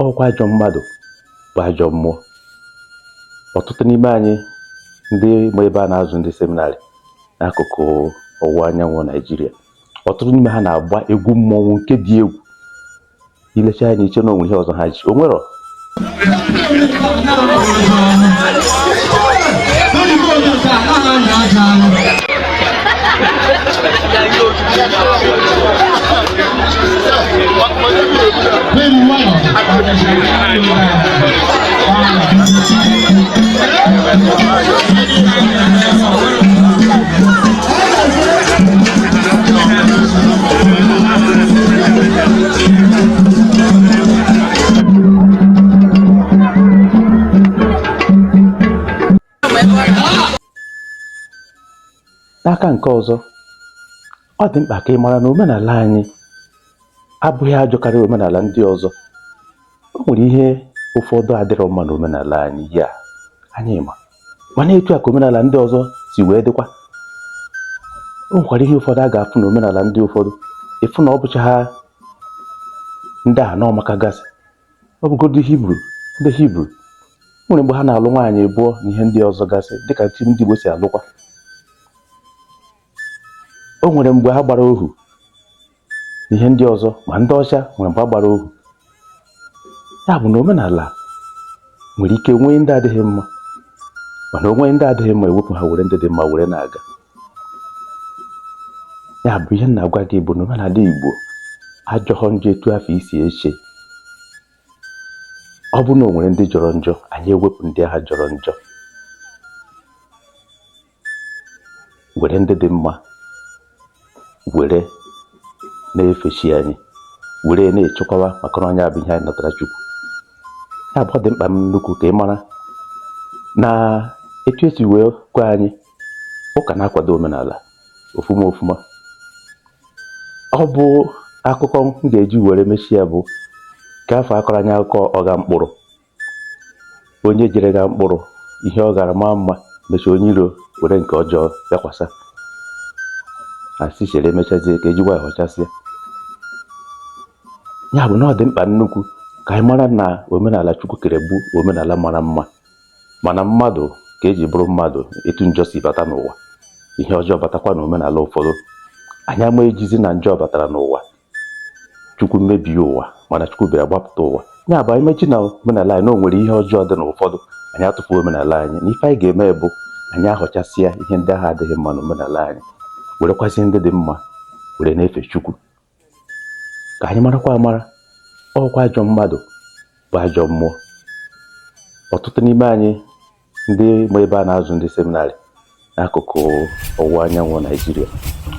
Ọkwa ajọ mmadụ bụ ajọ mmụọ. Ọtụtụ n'ime anyị ndị ma ebe a na-azụ ndị seminarị n'akụkụ ọwụwa anyanwụ Naijiria, ọtụtụ n'ime ha na-agba egwu mmọnwụ nke dị egwu. I lecha anya, i che na o nwere ihe ọzọ ha ji o nwero. N'aka nke ọzọ, ọ dị mkpa ka ị mara na omenala anyị abụghị ajọ karịa omenala ndị ọzọ. O nwere ihe ụfọdụ adịrọ mma n'omenala anyị ya anyị ma, mana etu a ka omenala ndị ọzọ si wee dịkwa. O nwekwara ihe ụfọdụ a ga-afụ n'omenala ndị ụfọdụ, ị fụ na ọ bụcha ha ndị a na ọmaka gasị. Ọ bụgodu Hibru, ndị Hibru nwere mgbe ha na-alụ nwaanyị abụọ na ihe ndị ọzọ gasị, dịka chi ndị Igbo si alụkwa. O nwere mgbe ha gbara ohu na ihe ndị ọzọ, ma ndị ọcha nwere mgbe ha gbara ohu. Ya bụ na omenala nwere ike nwee ndị adịghị mma, mana o nwee ndị adịghị mma, ewepụ ha were ndị dị mma were na-aga. Ya bụ ihe m na-agwa gị bụ na omenala Igbo ajọghọ njọ etu afụ i si eche. Ọ bụrụ na o nwere ndị jọrọ njọ, anyị ewepụ ndị ahụ jọrọ njọ, were ndị dị mma were na-efe chi anyị, were na-echekwawa, maka na ọ nya bụ ihe anyị natara Chukwu. Ya bụ, ọ dị mkpa nnukwu ka ị mara na etu esi wee gwa anyị, ụka na-akwado omenala ofuma ofuma. Ọ bụ akụkọ m ga-eji were mechie ya bụ ka afọ akọrọ anyị akụkọ ọgha mkpụrụ. Onye jere gha mkpụrụ, ihe ọ ghara maa mma, mechaa onye iro were nke ọjọọ bịakwasa, asị chere emechazie ka eji nwayọọ ghọchasịa. Ya bụ na ọ dị mkpa nnukwu ka anyị mara na omenala Chukwu kere bụ omenala mara mma, mana mmadụ ka eji bụrụ mmadụ. Etu njọ si bata n'ụwa, ihe ọjọọ batakwa n'omenala ụfọdụ. Anyị ama ejizi na njọ batara n'ụwa, Chukwu mebie ụwa, mana Chukwu bịara gbapụta ụwa. Ya bụ, anyị mechi na omenala anyị na o nwere ihe ọjọọ dị n'ụfọdụ, anyị atụfuo omenala anyị. Na ife anyị ga-eme bụ anyị ahọchasịa ihe ndị ahụ adịghị mma n'omenala anyị, werekwazi ndị dị mma were na-efe Chukwu. Ka anyị marakwa amara, ọkwa ajọ mmadụ bụ ajọ mmụọ. Ọtụtụ n'ime anyị ndị ma ebe a na-azụ ndị seminarị n'akụkụ ọwụwa anyanwụ Naijiria,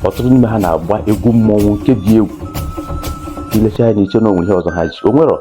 ọtụtụ n'ime ha na-agba egwu mmọnwụ nke dị egwu. I lecha anya, i che na o nwere ihe ọzọ ha ji o nwero.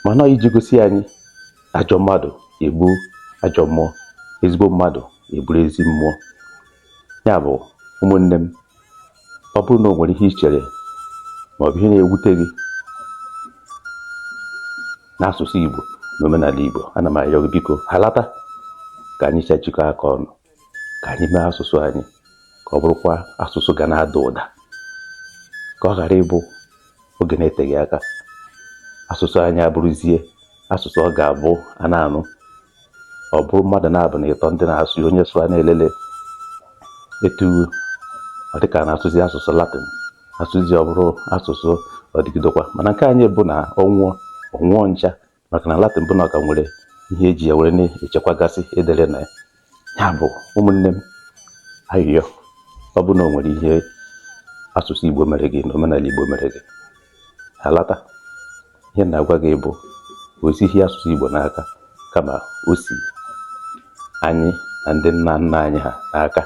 Mana iji gosi anyị, ajọ mmadụ egbu ajọ mmụọ, ezigbo mmadụ eburu ezi mmụọ. Ya bụ, ụmụnne m, ọ bụrụ na o nwere ihe i chere ma ọ bụ ihe na-ewute gị n'asụsụ Igbo na omenala Igbo, ana m arịọ gị, biko halata ka anyị chajikọ aka ọnụ, ka anyị mee asụsụ anyị ka ọ bụrụkwa asụsụ ga na-ada ụda, ka ọ ghara ịbụ oge na-eteghị aka asụsụ anyị abụrụzie asụsụ ọ ga-abụ a na-anụ, ọ bụrụ mmadụ naabọ na ịtọ ndị na-asụ ya, onye sụọ na-elele etu ọ dịka a na-asụzi asụsụ Latin, asụzi ọ bụrụ asụsụ Ọ dịgidekwa. Mana nke anyị bụ na ọ nwụọ, ọ nwụọ ncha, maka na Latin bụ na ọ ka nwere ihe eji ya were na-echekwagasị edere na ya. Ya bụ, ụmụnne m, ayịyọ, ọ bụ na o nwere ihe asụsụ Igbo mere gị na omenala Igbo mere gị, alata. Ihe m na-agwa gị bụ o sighi asụsụ Igbo n'aka, kama o si anyị na ndị nna nna anyị ha n'aka.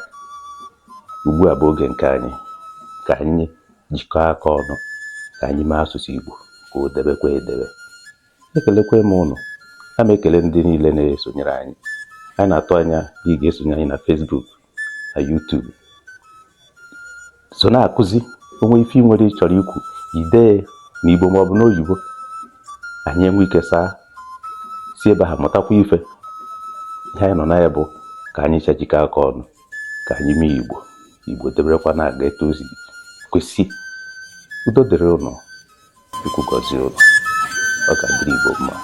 Ugbu a bụ oge nke anyị, ka anyị jikọọ aka ọnụ, ka anyị mee asụsụ Igbo ka o debekwa edebe. Ekelekwa m ụnụ. A m ekele ndị niile na-esonyere anyị. Anyị na-atụ anya na ị ga-esonye anyị na Facebook na YouTube, so na-akụzi onwe ife ị nwere ị chọrọ ikwu, idee n'Igbo ma ọ bụ n'oyibo, anyị enwe ike saa si ebe ha mụtakwa ife. Ihe anyị nọ na ya bụ ka anyị chajikọ aka ọnụ, ka anyị mee Igbo, Igbo deberekwa na-aga etu o si kwesị. Udo dịrị ụnụ. Chukwu gọzie ụnụ. Ọ ga-adịrị Igbo mma.